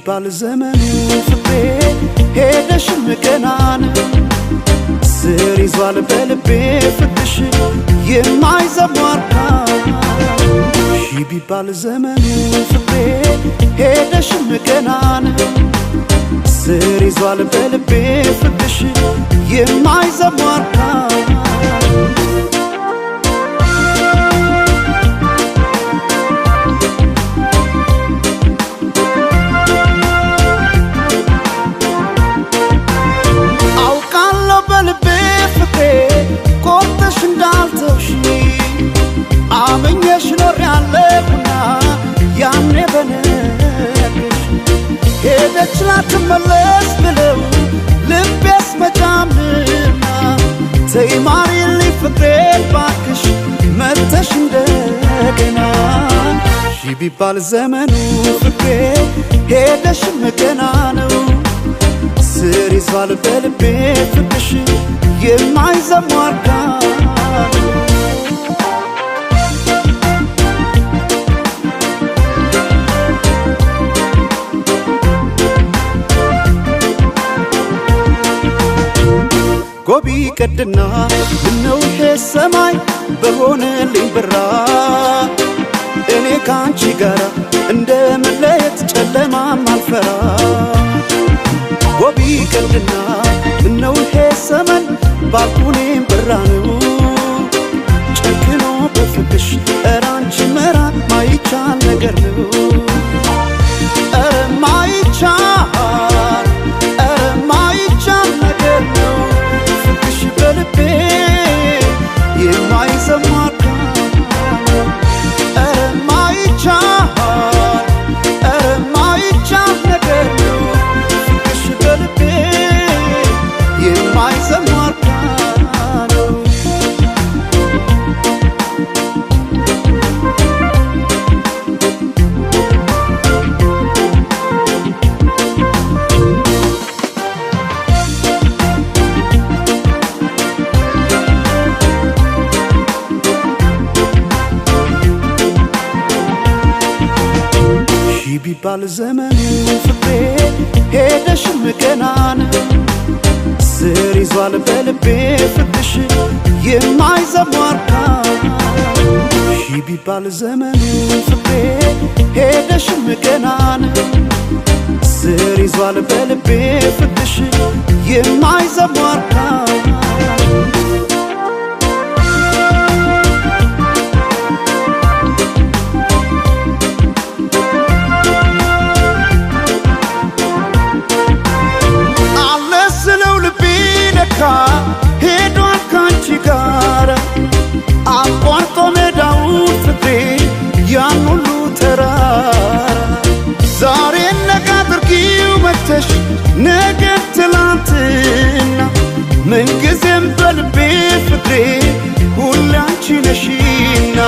ቢባል ዘመኑ ፍቅሬ ሄደሽም ገና ነው። ስር ይዟል በልቤ ፍቅርሽ የማይዘሟርካ። ሺ ቢባል ዘመኑ ፍቅሬ ሄደሽም ገና ነው። ስር ይዟል በልቤ ፍቅርሽ የማይዘሟርካ። አውቃለሁ በልቤ ፍቅሬ ቆርጠሽ እንዳልተውሽ፣ አምኜሽ ኖሬያለሁና ያኔ በነግርሽ። ሄደች ላትመለስ ብለው ልቤስ መጫምና፣ ተይ ማሪልኝ ፍቅሬ ባክሽ መተሽ እንደገና። ሺ ቢባል ዘመኑ ፍቅሬ ሄደሽም ገና ነው። ስር ይዟል በልቤ ፍቅርሽ የማይዘሟርካ። ጎቢ ቀድና ምነው ይሄ ሰማይ በሆነልኝ ብራ፣ እኔ ካንቺ ጋራ እንደ መለየት ጨለማም አልፈራ። ጎቢ ቀድና ምነው ይሄ ሰመን ባልኩኔም ብራ ነው። ጨክኖ በፍቅሽ ኧረ አንቺ መራቅ ማይቻል ነገር ነው። ኧረ ማይቻል፣ ኧረ ማይቻል ነገር ነው። ፍቅርሽ በልቤ የማይዘሟርካ። ኧረ ማይቻል፣ ኧረ ማይቻል ነገር ነው። ፍቅርሽ በልቤ የማይዘሟርካ ነው። ሺ ቢባል ዘመኑ ፍቅሬ ሄደሽም ገና ነው። ስር ይዟል በልቤ ፍቅርሽ የማይዘሟርካ። ሺ ቢባል ዘመኑ ፍቅሬ ሄደሽም ገና ነው። ስር ይዟል በልቤ ፍቅርሽ የማይዘሟርካ። አለ ስለው ልቤ ነካ ሄዷል ካንቺ ጋር፣ አቋርጦ ሜዳውን ፍቅሬ ያን ሁሉ ተራራ። ዛሬ ነገ አድርጊው መተሽ ነገ ትላንትና፣ ምንጊዜም በልቤ ፍቅሬ ሁሌ አንቺ ነሽና።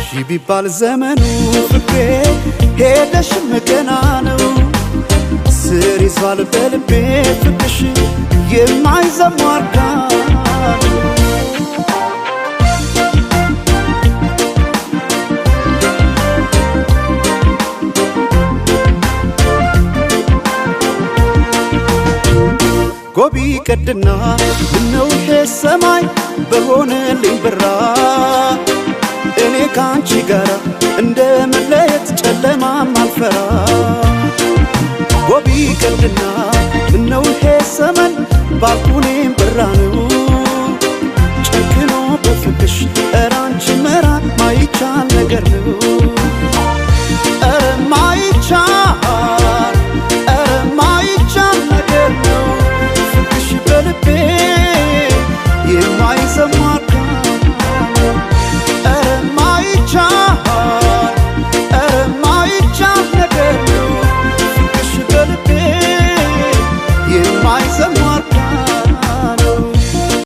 ሺ ቢባል ዘመኑ ፍቅሬ ሄደሽም ገና ነው። ስር ይዟል በልቤ ፍቅርሽ የማይዘሟርካ። ጎቢ ቀድና ምነው ይሄ ሰማይ በሆነልኝ ብራ፣ እኔ ካንቺ ጋራ እንደ መለየት ጨለማም አልፈራ። ጎቢ ቀድና ምነው ይሄ ሰመን ባልኩኔ